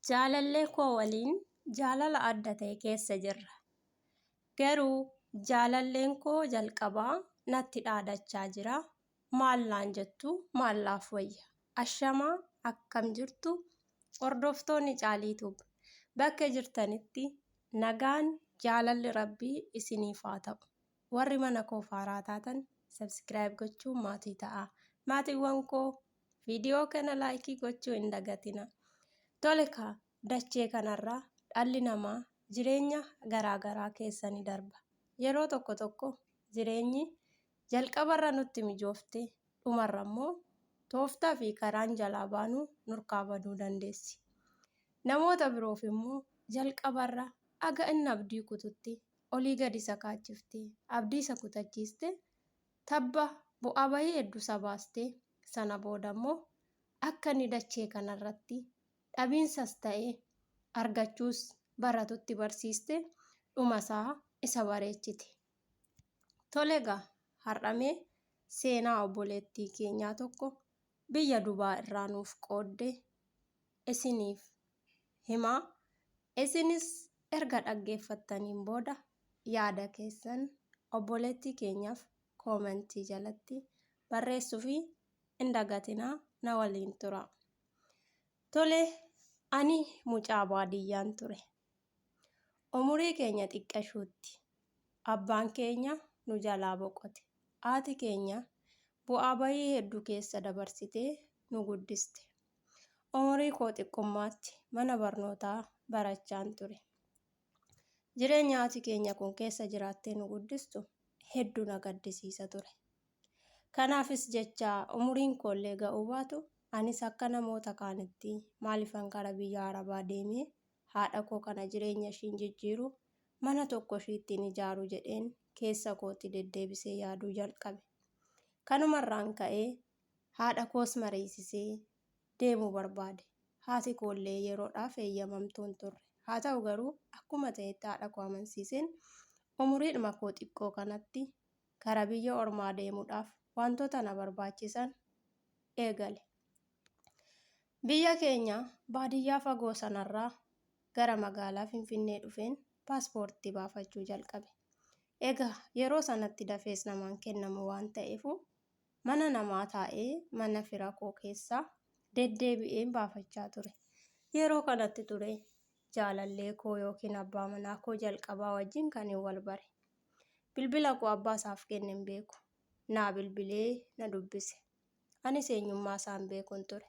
Jaalallee koo waliin jaalala adda ta'e keessa jirra. Garuu jaalalleen koo jalqabaa natti dhaadachaa jira. Maal naan jettu maal naaf wayya? Ashamaa akkam jirtu hordoftoonni Caalii Tube bakka jirtanitti nagaan jaalalli Rabbii isiniif haa ta'u. Warri mana koof haaraa taatan subscribe gochuun maatii ta'aa. Maatiiwwan koo Viidiyoo kana laayikii gochuu hin dagatina. Tole kaa dachee kanarra dhalli namaa jireenya garaa garaa keessa ni darba. Yeroo tokko tokko jireenyi jalqabarra nutti mijoofte dhumarra immoo tooftaa fi karaan jalaa baanu nurkaa baduu dandeessi. Namoota biroof immoo jalqabarra haga inni abdii kututti olii gadi isa kaachiftee abdii isa kutachiiste Tabba bu'aa bahii heddu isa baastee sana booda immoo akka inni dachee kanarratti dhabiinsas ta'ee argachuus baratutti barsiiste dhuma isaa isa bareechite. Tole egaa har'a mee seenaa obboleettii keenyaa tokko biyya Dubaa irraa nuuf qoodde isiniif himaa. Isinis erga dhaggeeffattaniin booda yaada keessan obboleettii keenyaaf koomentii jalatti barreessuufii hin dagatinaa na waliin turaa. Tole ani mucaa baadiyyaan ture. Umurii keenya xiqqashuutti abbaan keenya nu jalaa boqote. Haati keenya bu'aa bahii hedduu keessa dabarsitee nu guddiste. Umurii koo xiqqummaatti mana barnootaa barachaan ture. Jireenya haati keenya kun keessa jiraattee nu guddistu hedduu na gaddisiisa ture. Kanaafis jecha umuriin koollee ga'uu baatu anis akka namoota kaanitti maalifan gara biyya Arabaa deemee haadha koo kana jireenya ishii hin jijjiiru, mana tokko ishiitti hin ijaaru jedheen keessa kootti deddeebisee yaaduu jalqabe. Kanumarraan ka'ee haadha koos mariisisee deemuu barbaade. Haati koollee yeroodhaaf eeyyamamtuu hin turre. Haa ta'u garuu akkuma ta'etti haadha koo amansiiseen umuriidhuma koo xiqqoo kanatti gara biyya ormaa deemuudhaaf wantoota na barbaachisan eegale. Biyya keenya baadiyyaa fagoo sanarraa gara magaalaa Finfinnee dhufeen paaspoortii baafachuu jalqabe. Egaa yeroo sanatti dafees namaan kennamu waan ta'eefuu mana namaa taa'ee mana fira koo keessa deddeebi'een baafachaa ture. Yeroo kanatti ture jaalallee koo yookiin abbaa manaa koo jalqabaa wajjin kanin wal bare. Bilbila koo abbaa isaaf kenne hin beeku. Naa bilbilee na dubbise. Anis eenyummaa isaa hin beekun ture.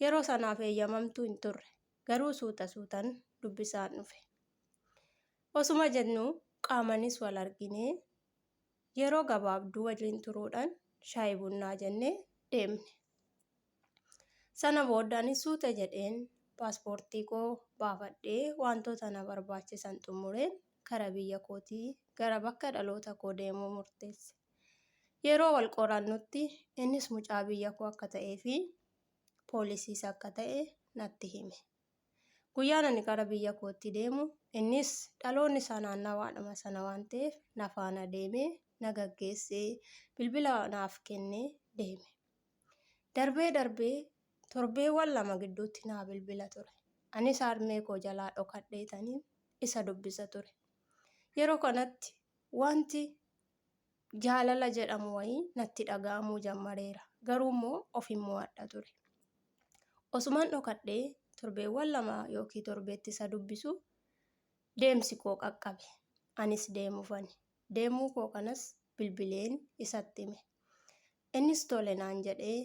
Yeroo sanaaf eeyyamamtuu hin turre. Garuu suuta suutan dubbisaan dhufe. Osuma jennuu qaamanis wal arginee Yeroo gabaabduu waliin turuudhaan shaayii bunnaa jennee deemne. Sana booda anis suuta jedheen paaspoortii koo baafadhee wantoota na barbaachisan xumureen kara biyya kootii gara bakka dhaloota koo deemuu murteesse. Yeroo wal qorannutti innis mucaa biyya koo akka ta'ee fi poolisiis akka ta'e natti hime. Guyyaan ani gara biyya kootti deemu innis dhaloonni isaa naannawaadhuma sana waan ta'eef na faana deemee na gaggeessee bilbila naaf kennee deeme. Darbee darbee torbeewwan lama gidduutti naa bilbila ture. Anis harmee koo jalaa dhokadheetaniin isa dubbisa ture. Yeroo kanatti wanti jaalala jedhamu wayii natti dhaga'amuu jammareera. Garuu immoo ofin mo'adha ture. Osuman dhokadhee torbeewwan 2 yookiin torbeetti isa dubbisu deemsi koo qaqqabe. Anis deemufani. Deemuu koo kanas bilbileen isatti hime. Innis tole naan jedhee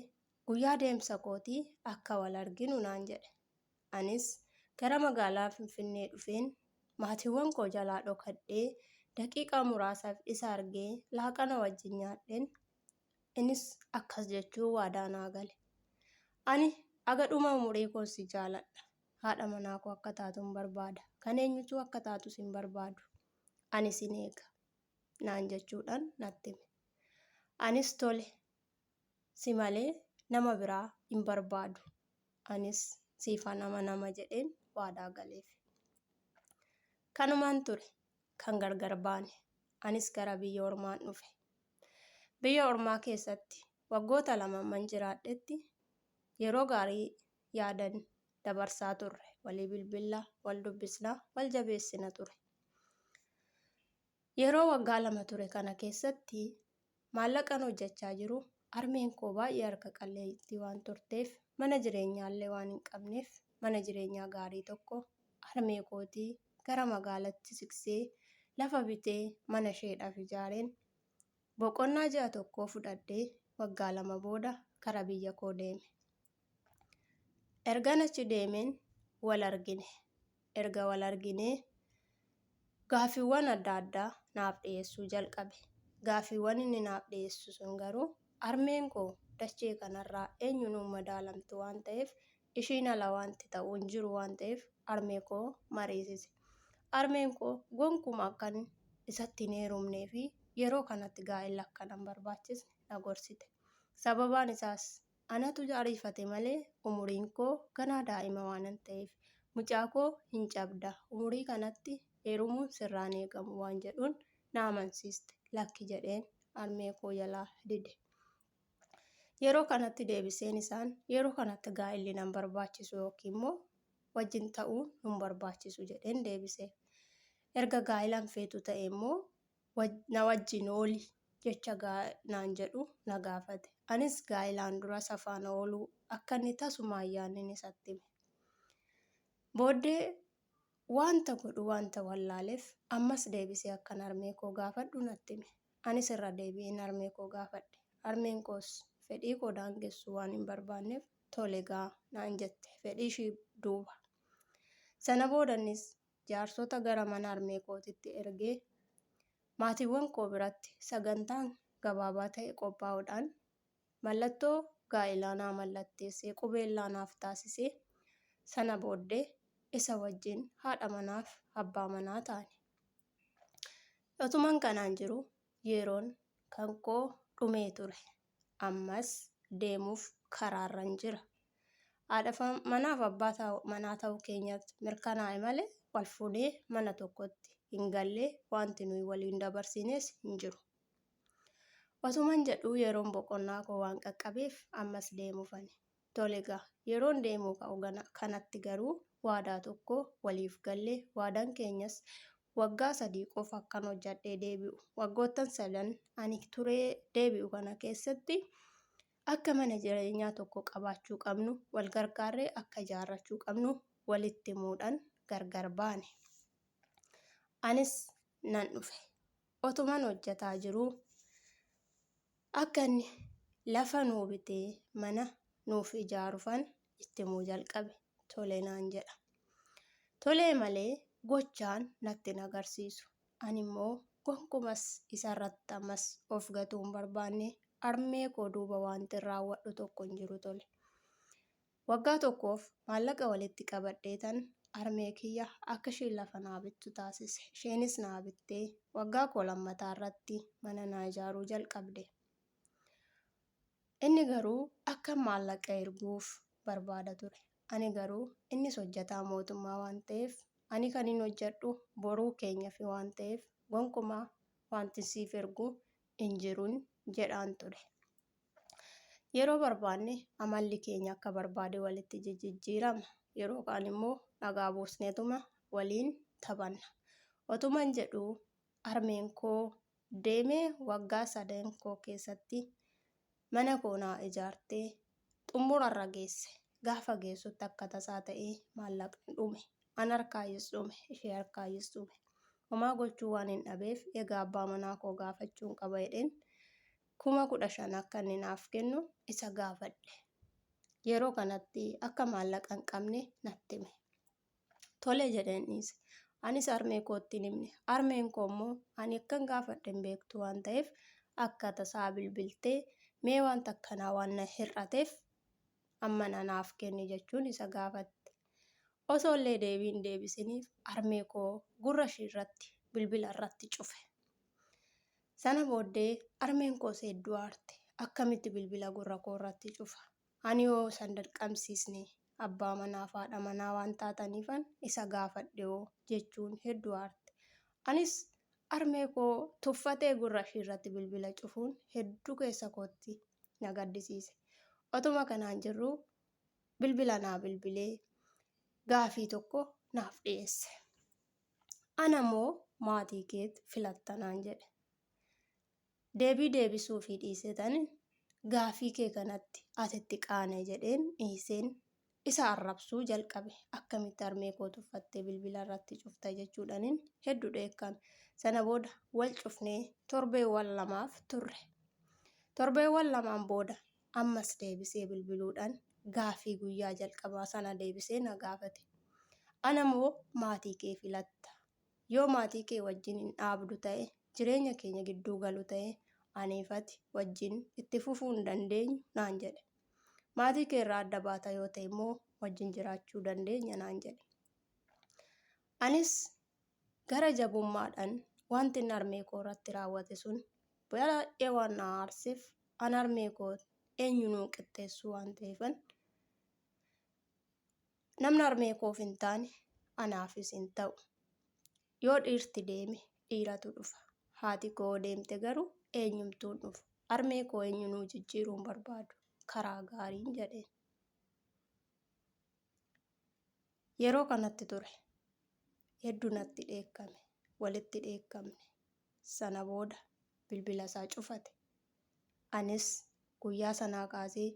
guyyaa deemsa kootii akka wal arginu naan jedhe. Anis gara magaalaa Finfinnee dhufeen maatiiwwan koo jalaa dhokadhee daqiiqaa muraasaaf isa argee laaqana wajjin nyaadheen innis akkas jechuun waadaa naa gale. Ani haga dhuma umurii koon si jaaladha. Haadha manaa koo akka taatun barbaada. Kan eenyutuu akka taatus hin barbaadu. Ani sin eega. Naan jechuudhaan natti hime. Anis tole si malee nama biraa hin barbaadu. Anis siifan amanama jedheen waadaa galeef. Kanumaan ture kan gargar baane. Anis gara biyya ormaan dhufe. Biyya ormaa keessatti waggoota 2 amman jiraadhetti yeroo gaarii yaadan. dabarsaa turre. Walii bilbilla, wal dubbisna, wal jabeessina ture. Yeroo waggaa 2 ture kana keessatti maallaqan hojjechaa jiru harmeen koo baay'ee harka qalleettii waan turteef mana jireenyaallee waan hin qabneef mana jireenyaa gaarii tokko harmee kootii gara magaalatti siqsee lafa bitee mana isheedhaaf ijaareen boqonnaa ji'a tokkoo fudhadhee waggaa 2 booda kara biyya koo deeme. Ergan achi deemeen wal argine. Erga wal arginee gaaffiiwwan adda addaa naaf dhiyeessuu jalqabe. Gaaffiiwwan inni naaf dhiyeessu sun garuu harmeen koo dachee kanarraa eenyuunuu hin madaalamtu waan ta'eef ishiin ala wanti ta'u hin jiru waan ta'eef harmee koo mariisise. Harmeen koo gonkuma akkan isatti hin heerumnee fi yeroo kanatti gaa'elli akka nan barbaachisne na gorsite. Sababaan isaas anatu ariifate malee umuriin koo ganaa daa'ima waanan ta'eef mucaa koo hin cabda umurii kanatti heerumuun sirraa hin eegamu waan jedhuun na amansiiste. Lakki jedheen harmee koo jalaa dide. Yeroo kanatti deebiseen isaan yeroo kanatti gaa'illi nan barbaachisu yookiin immoo wajjin ta'uun nun barbaachisu jedheen deebiseef. Erga gaa'ila hin feetu ta'e immoo na wajjin ooli jecha naan jedhu na gaafate. Anis gaa'ilaan dura isa faana ooluu akka inni tasumaa hin yaadnen isatti hime. Booddee Waanta godhu waanta wallaaleef ammas deebisee akkan harmee koo gaafadhu natti hime. Anis irra deebi'een harmee koo gaafadhe. Harmeen koos fedhii koo daangessuu waan hin barbaanneef tole gaa naan jette fedhii ishii duuba. Sana booda innis jaarsota gara mana harmee kootitti ergee maatiiwwan koo biratti sagantaan gabaabaa ta'e qophaa'uudhaan Mallattoo gaa'elaa naa mallatteessee qubeellaa naaf taasisee sana booddee isa wajjin haadha manaaf abbaa manaa taane. Otuman kanaan jiru yeroon kan koo dhumee ture. Ammas deemuuf karaarran jira. Haadha manaaf abbaa manaa ta'uu keenyatu mirkanaa'e malee wal fuunee mana tokkotti hin galle wanti nuyi waliin dabarsines hin jiru. Otuman jedhuu yeroon boqonnaa koo waan qaqqabeef ammas deemuufani. Tole egaa yeroon deemuu ka'u kanatti garuu waadaa tokko waliif galle waadaan keenyas waggaa 3 qofa akkan hojjadhee deebi'u waggoottan sadan ani turee deebi'u kana keessatti akka mana jireenyaa tokko qabaachuu qabnu wal gargaarree akka ijaarrachuu qabnu walitti himuudhaan gargar baane. Anis nan dhufe. Otuman hojjataa jiruu akka inni lafa nuu bitee mana nuuf ijaarufan itti himuu jalqabe. Tole naan jedha. Tolee malee gochaan natti hin agarsiisu. Animmoo gonkumas isarratti ammas of gatuu hin barbaanne harmee koo duuba wantin raawwadhu tokko hin jiru tole. Waggaa tokkoof maallaqa walitti qabadheetan harmee kiyya akka ishiin lafa naa bittu taasise. Isheenis naa bittee waggaa koo lammataa irratti mana naa ijaaruu jalqabde. Inni garuu akkan maallaqa erguuf barbaada ture. Ani garuu innis hojjetaa mootummaa waan ta'eef ani kanin hojjedhu boruu keenyafi waan ta'eef gonkumaa wantin siif ergu hin jirun jedhaan ture. Yeroo barbaanne amalli keenya akka barbaade walitti jijijjiirama. Yeroo kaan immoo nagaa buusneetuma waliin taphanna. Otuman jedhuu harmeen koo deemee waggaa sadan koo keessatti mana koo naa ijaartee xummurarra geesse. Gaafa geessutti akka tasaa ta'ee maallaqni dhume. An harkaayyis dhume, ishee harkaayyis dhume. Homaa gochuu waanin dhabeef egaa abbaa manaa koo gaafachuun qaba jedheen 15,000 akka inni naaf kennu isa gaafadhe. Yeroo kanatti akka maallaqa hin qabne natti hime. Tole jedheen dhiise. Anis harmee kootti hin himne. Harmeen koo immoo ani akkan gaafadhe hin beektu waan ta'eef akka tasaa bilbiltee mee wanta akkanaa waan na hir'ateef ammana naaf kenni jechuun isa gaafatte. Osoo illee deebii hin deebisiniif harmee koo gurra ishii irratti bilbila irratti cufe. Sana booddee harmeen koos hedduu aarte. Akkamitti bilbila gurra koo irratti cufa? Ani hoo isa hin dirqamsiisne? Abbaa manaaf haadha manaa waan taataniifan isa gaafadhe hoo? jechuun hedduu aarte. Anis harmee koo tuffatee gurra ishii irratti bilbila cufuun hedduu keessa kootti na gaddisiise. Otuma kanaan jirruu bilbila naa bilbilee. Gaafii tokko naaf dhiyeesse. Ana moo maatii keet filatta naan jedhe. Deebii deebisuufii dhiiseetan gaafii kee kanatti ati itti qaana'e jedheen dhiiseen isa arrabsuu jalqabe. Akkamitti harmee koo tuffattee bilbila irratti cufta jechuudhanin heddu dheekkame. Sana booda wal cufnee torbeewwan lamaaf turre. Torbeewwan lamaan booda ammas deebisee bilbiluudhaan gaaffii guyyaa jalqabaa sana deebisee na gaafate. Ana moo maatii kee filatta? Yoo maatii kee wajjin hin dhaabdu ta'e, jireenya keenya gidduu galu ta'e, aniif ati wajjin itti fufuu hin dandeenyu naan jedhe. Maatii kee irraa adda baata yoo ta'e immoo wajjin jiraachuu dandeenya naan jedhe. Anis Gara jabummaadhaan wanti inni harmee koo irratti raawwate sun baay'ee waan na aarseef an harmee koo eenyunuu hin qixxeessu waan ta'eefan namni harmee koof hin taane anaafis hin ta'u. Yoo dhiirti deeme dhiiratu dhufa. Haati koo yoo deemte garuu eenyumtuu hin dhufu. Harmee koo eenyunuu jijjiiruu hin barbaadu. Karaa gaariin jedheen. Yeroo kanatti ture heddu natti dheekkame. Walitti dheekkamne. Sana booda bilbila isaa cufate. Anis guyyaa sanaa kaasee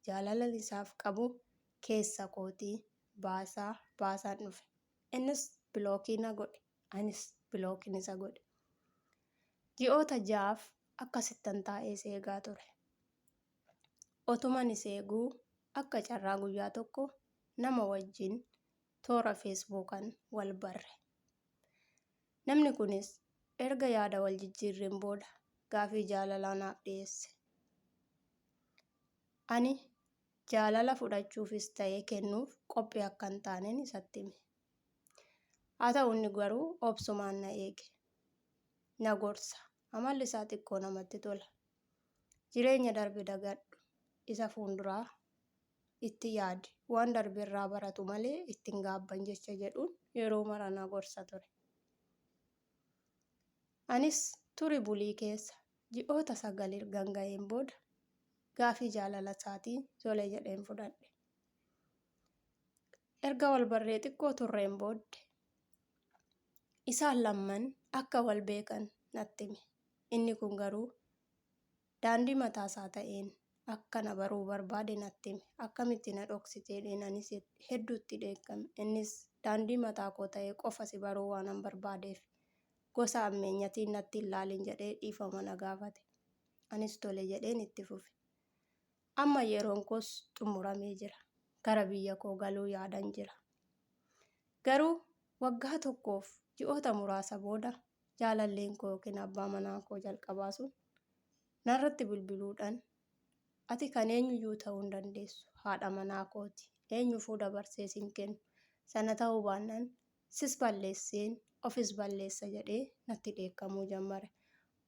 jaalalan isaaf qabu keessa kootii baasaa baasaan dhufe. Innis bilookii na godhe. Anis bilookiin isa godhe. Ji'oota ja'aaf akkasittan taa'ee isa eegaa ture. Otuman isa eeguu akka carraa guyyaa tokko nama wajjin toora Feesbuukan wal barre. Namni kunis erga yaada wal jijjiirreen booda gaafii jaalalaa naaf dhiyeesse. Ani jaalala fudhachuufis ta'ee kennuuf qophii akka hin taanen isatti hime. Haa ta'u inni garuu obsumaan na eege. Na gorsa. Amalli isaa xiqqoo namatti tola. Jireenya darbe dagadhu. Isa fuunduraa itti yaadi. Waan darbe irraa baratu malee itti hin gaabban jecha jedhuun yeroo mara na gorsa ture. Anis turi bulii keessa ji'oota 9 ergan ga'een booda gaafii jaalala isaatii tole jedheen fudhadhe. Erga wal barree xiqqoo turreen boodde isaan lamman akka wal beekan natti hime. Inni kun garuu daandii mataasaa ta'een akka na baruu barbaade natti hime. Akkamitti na dhoksite jedheen anis hedduu itti dheekkame. Innis daandii mataa koo ta'ee qofa si baruu waanan barbaadeef gosa hammeenyatiin natti hin laalin jedhee dhiifama na gaafate. Anis tole jedheen itti fufe. Amma yeroon koos xumuramee jira. Gara biyya koo galuu yaadan jira. Garuu waggaa tokkoof ji'oota muraasa booda jaalalleen koo yookiin abbaa manaa koo jalqabaa sun narratti bilbiluudhaan ati kan eenyuyyuu ta'uu hin dandeessu haadha manaa kooti eenyufuu dabarsee sin kennu sana ta'uu baannaan sis balleesseen ofis balleessa jedhee natti dheekkamuu jammare.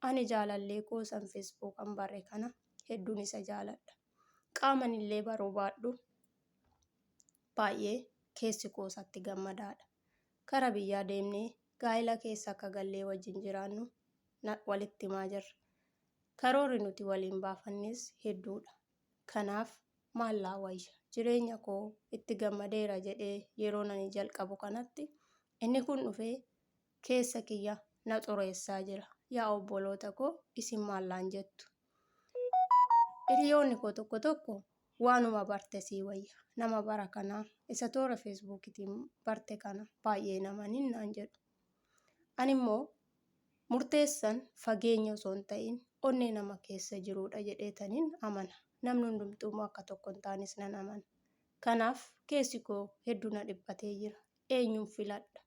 Ani jaalallee koo san Facebookan bare kana hedduun isa jaaladha. Qaaman illee baruu baadhu baay'ee keessi koo isatti gammadaadha. Kara biyyaa deemnee gaa'ila keessa akka gallee wajjin jiraannu walitti himaa jirra. Karoorri nuti waliin baafannes hedduudha. Kanaaf maal naa wayya? Jireenya koo itti gammadeera jedhee yeroon ani jalqabu kanatti inni kun dhufee keessa kiyya na xureessaa jira. Yaa obboloota koo isin maal naan jettu? Hiriyoonni koo tokko tokko waanuma barte sii wayya. Nama bara kanaa isa toora feesbuukiitiin barte kana baay'ee hin amanin naan jedhu. Ani immoo murteessan fageenya osoo hin ta'in onnee nama keessa jiruudha jedheetaniin amana. Namni hundumtuu immoo akka tokko hin taanes nan amana. Kanaaf keessi koo hedduu na dhiphatee jira. Eenyuun filadha?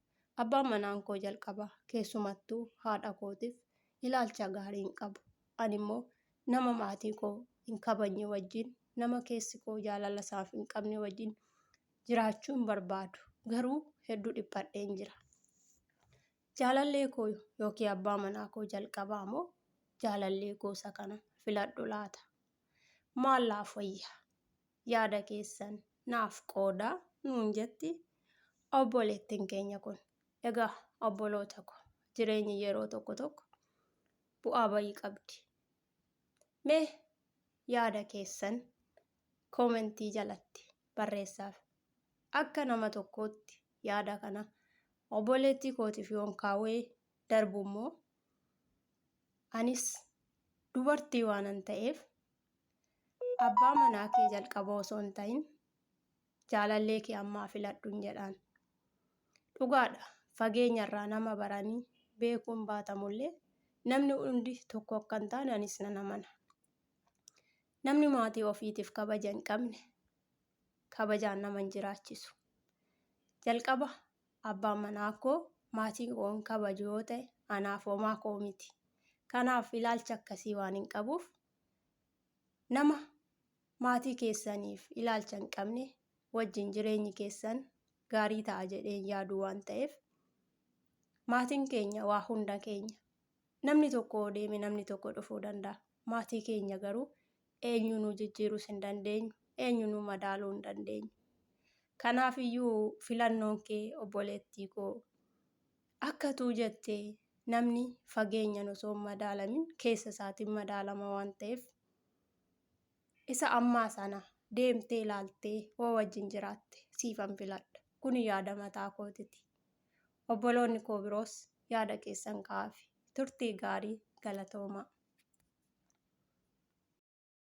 Abbaan manaan koo jalqabaa keessumattuu haadha kootiif ilaalcha gaarii hin qabu. Ani immoo nama maatii koo hin kabajne wajjin, nama keessi koo jaalala isaaf hin qabne wajjin jiraachuu hin barbaadu. Garuu hedduu dhiphadheen jira. Jaalallee koo yookiin abbaa manaa koo jalqabaa moo jaalallee koo isa kana filadhu laata? Maal naaf wayya? Yaada keessan naaf qoodaa nuun jetti obboleettiin keenya kun. Egaa obboloota ko jireenyi yeroo tokko tokko bu'aa bayii qabdi. Mee yaada keessan koomentii jalatti barreessaaf. Akka nama tokkootti yaada kana obboleettii kootiif yoon kaawee darbu immoo anis dubartii waanan ta'eef abbaa manaa kee jalqaba osoo hin ta'in jaalallee kee ammaa filadhun jedhaan. Dhugaadha fageenyarraa nama baranii beekuun baatamullee namni hundi tokko akka hin taane anis nan amana. Namni maatii ofiitiif kabaja hin qabne kabajaan nama hin jiraachisu. Jalqaba abbaan manaa koo maatii koo hin kabaju yoo ta'e anaaf homaa koo miti. Kanaaf ilaalcha akkasii waan hin qabuuf nama maatii keessaniif ilaalcha hin qabne wajjin jireenyi keessan gaarii ta'a jedhee hin yaadu waan ta'eef maatiin keenya waa hunda keenya. Namni tokko yoo deeme namni tokko dhufuu danda'a. Maatii keenya garuu eenyunuu jijjiiruus hin dandeenyu, eenyunuu madaaluu hin dandeenyu. Kanaaf iyyuu filannoon kee obboleettii koo akka tuu jette namni fageenyan osoo hin madaalamin keessa isaatiin madaalama waan ta'eef isa ammaa sana deemtee ilaaltee hoo wajjin jiraatte siifan filadha. Kuni yaada mataa kootiti. Obboloonni koo biroos yaada keessan kaa'aafi. Turtii gaarii galatoomaa.